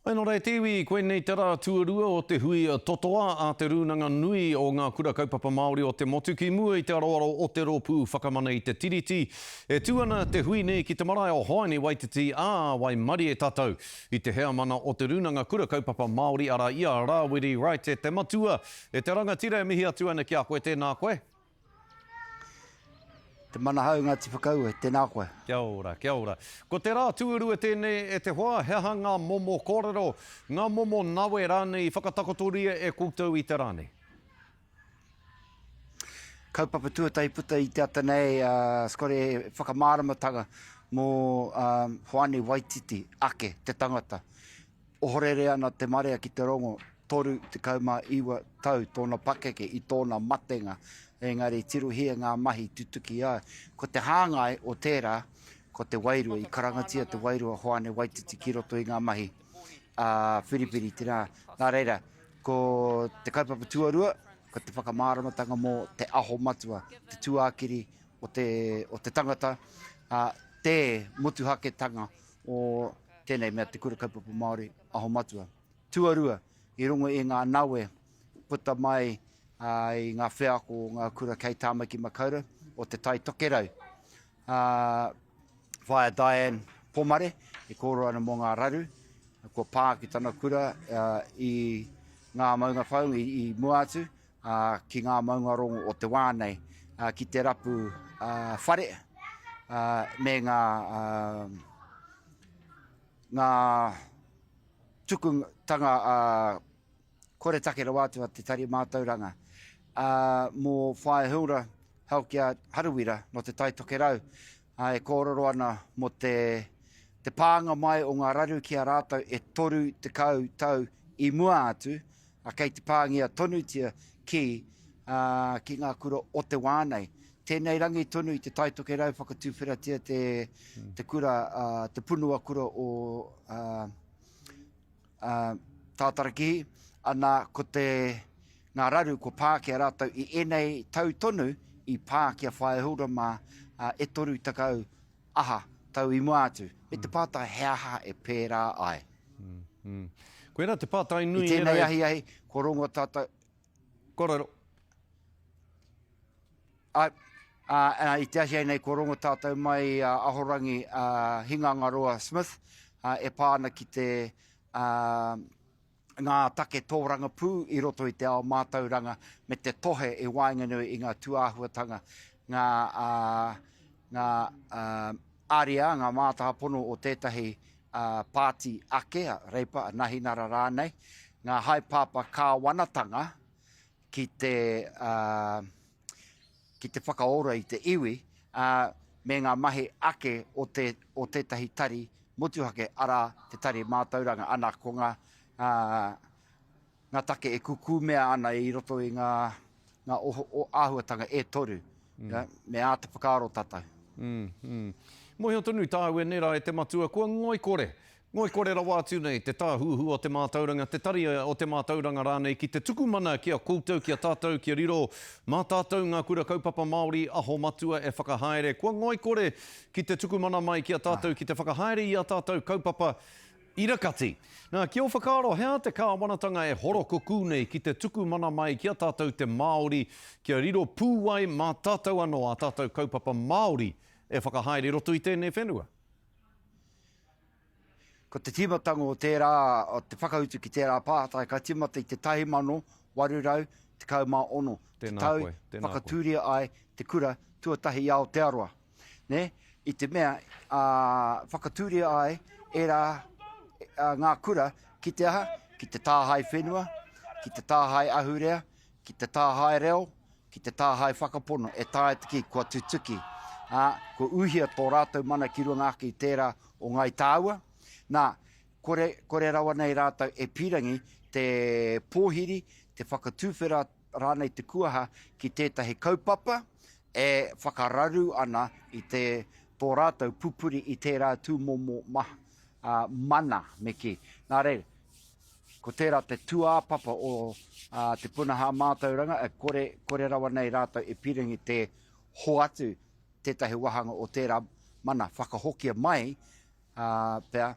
Nō reira te iwi, koinei te rā tuarua o te hui totoa a Te Rūnanga Nui o Ngā Kura Kaupapa Māori o te Motu ki mua i te aroaro o te Rōpū Whakamana i te Tiriti. E tū ana te hui nei ki te marae o Hoani Waititi, ā, waimarie tātou i te heamana o Te Rūnanga Kura Kaupapa Māori, arā, i a Rāwiri Wright, e te matua, e te rangatira e mihi atu ana ki a koe, tēnā koe. Te Manahau Ngāti Whakaue, tēnā koe. Kia ora, kia ora. Ko te rā tuarua tēnei e te hoa, he aha ngā momo kōrero, ngā momo nawe rānei i whakatakotoria e koutou i te rā nei? Kaupapa tuatahi puta i te ata nei, uh, Scotty, he whakamāramatanga mō um, Hoani Waititi ake, te tangata. Ohorere ana te marea ki te rongo, 39 tau tōna pakeke i tōna matenga, engari tirohia ngā mahi tutuki ai. Ko te hāngai o tērā, ko te wairua, i karangatia te wairua Hoane Waititi ki roto i ngā mahi a Whiriwhiri te rā. Nā reira, ko te kaupapa tuarua, ko te whakamāramatanga mō te aho matua, te tūākiri o te, o te tangata, ā, te motuhaketanga o tēnei mea te Kura Kaupapa Māori Aho Matua. Tuarua, i rongo i ngā nawe puta mai i ngā wheako o ngā kura kei Tāmaki Makaurau o Te Tai Tokerau. Whaea Diane Pomare e kōrero ana mō ngā raru kua pā ki tana kura i ngā maunga whaunga i mua atu, ki ngā maungarongo o te wā nei, ki te rapu whare me ngā, ngā tukutanga koretake rawa atu a Te Tari Mātauranga mō Whaea Hilda Halkia Harawira nō Te Tai Tokerau e kōrero ana mō te, te pānga mai o ngā raru ki a rātou e 30 tau i mua atu, ā, kei te pāngia tonutia ki, ā, ki ngā kura o te wā nei. Tēnei rangi tonu i Te Tai Tokerau whakatuwheratia te, te kura, ā, te punua kura o, ā, ā, Tātarakihi, ana, ko te, ngā raru kua pā ki a rātou i ēnei tau tonu i pā ki a Whaea Hilda mā, ā, e 30 aha tau i mua atu, me te pātai he aha e pērā ai. Mm, mm. Koirā te pātai nui. I tēnei ahiahi, kua rongo tātou. Kōrero. Ai, a, a, i te ahiahi nei, kua rongo tātou mai a Ahorangi a Hingangaroa Smith a, e pā ana ki te a, ngā take tōrangapū i roto i te ao mātauranga me te tohe i waenganui i ngā tūāhuatanga, ngā, ngā ariā, ngā mātāpono o tētahi pāti ake, a Reipa, a Nahinara rānei, ngā haepāpā kāwanatanga ki te, ki te whakaora i te iwi, ā, me ngā mahi ake o te, o tētahi tari motuhake, arā, te tari mātauranga, ana, ko ngā, ā, ngā take e kukūmea ana i roto i ngā, ngā oho, o, āhuatanga e toru, mm. yeah, me āta whakaaro tātou. Mm, mm. Mōhio tonu tāu e nera e te matua, kua ngoikore Ngoikore rawa atu nei te Tāhuhu o te Mātauranga, te Tari o te Mātauranga rānei ki te tuku mana ki a koutou, ki a tātou, kia riro mā tātou ngā kura kaupapa Māori aho matua e whakahaere. Kua ngoikore ki te tuku mana mai ki a tātou ki te whakahaere i ā tātou kaupapa irakati. Nā, ki ō whakaaro, he aha te kāwanatanga e horokukū nei ki te tuku mana mai ki a tātou te Māori kia riro pū ai mā tātou anō ā tātou kaupapa Māori e whakahaere i roto i tēnei whenua? Ko te tīmatanga o tērā, o te whakautu ki tērā pātai, ka tīmata i te 1816, te tau whakatūria ai te kura tuatahi i Aotearoa. Nē? I te mea, ā, whakatūria ai ērā, ā, ngā kura ki te aha? Ki te tāhae whenua, ki te tāhae ahurea, ki te tāhae reo, ki te tāhae whakapono e taea te kī kua tutuki, ā, kua ūhia tō rātou mana ki runga ake i tērā o Ngāi Tāua. Nā, kore, kore rawa nei rātou e pīrangi te pōhiri, te whakatuwhera rānei te kuaha ki tētahi kaupapa e whakararu ana i te, tō rātou pupuri i tērā tūmomo maha, ā, mana, me kī. Nā reira, Ko tērā te tūāpapa o te punaha mātauranga, e kore, kore rawa nei rātou e pīrangi te hoatu tētahi wāhanga o tērā mana whakahokia mai pea.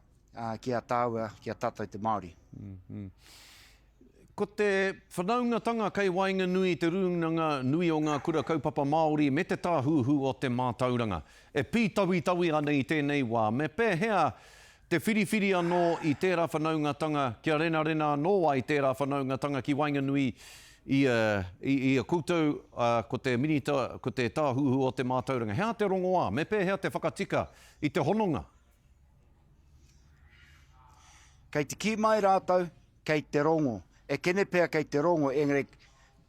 ki a tāua, ki a tātou te Māori. Ko te whanaungatanga kei waenganui i te Rūnanga Nui o Ngā Kura Kaupapa Māori me te Tāhuhu o te Mātauranga e pītawitawi ana i tēnei wā, me pēhea te whiriwhiri anō i tērā whanaungatanga kia renarena anō ai tērā whanaungatanga ki waenganui i a, i, i a koutou, ā, ko te Minita, ko te Tāhuhu o te Mātauranga. He aha te rongoā? Me pēhea te whakatika i te hononga? Kei te kī mai rātou, kei te rongo. E kene pea kei te rongo, engari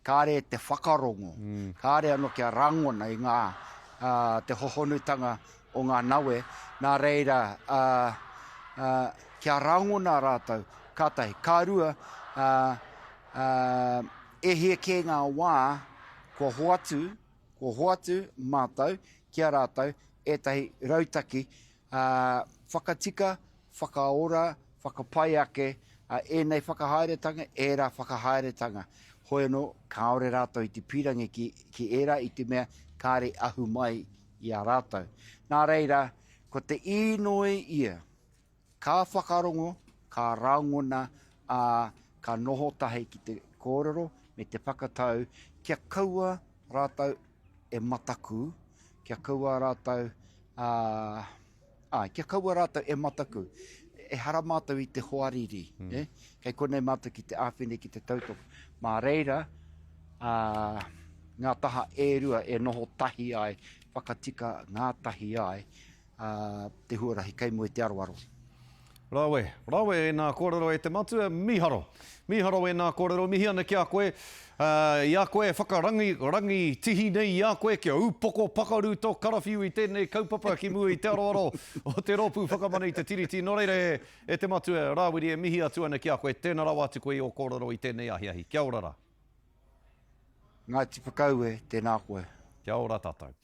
kāre te whakarongo. Mm. Kāre anō kia rangona i ngā, uh, te hohonutanga o ngā nawe. Nā reira, uh, uh, kia rangona rātou, ka tahi. Ka rua, uh, uh, e hia kē ngā wā kua hoatu, kua hoatu mātou ki a rātou ētahi rautaki ā, whakatika, whakaora, whakapai ake ā, ēnei whakahaeretanga, ērā whakahaeretanga. Hoi anō, kāore rātou i te pīrangi ki, ki ērā i te mea kāre i ahu mai i a rātou. Nā reira, ko te īnoi ia, ka whakarongo, ka rangona, ā, ka noho tahi ki te kōrero me te whakatau kia kaua rātou e mataku, kia kaua rātou, ā, āe, kia kaua rātou e mataku. Ehara mātou i te hoariri, mm. eh? Kei konei mātou ki te āwhina, ki te tautoko. Mā reira, ā, ngā taha e rua e noho tahi ai, whakatika ngātahi ai, ā, te huarahi kei mua i te aroaro. Rawe, rawe ēnā kōrero e te matua, mīharo. Mīharo ēnā kōrero, mihi ana ki a koe, ā, i a koe e whakarangi, rangi tihi nei i a koe kia upoko pakaru tō karawhiu i tēnei kaupapa ki mua i te aroaro o te Rōpū Whakamana i te Tiriti. Nō reira e, e te matua, Rāwiri e mihi atu ana ki a koe, tēnā rawa atu koe i ō kōrero i tēnei ahiahi. Kia ora rā. Ngāti Whakaue, tēnā koe. Kia ora tātou.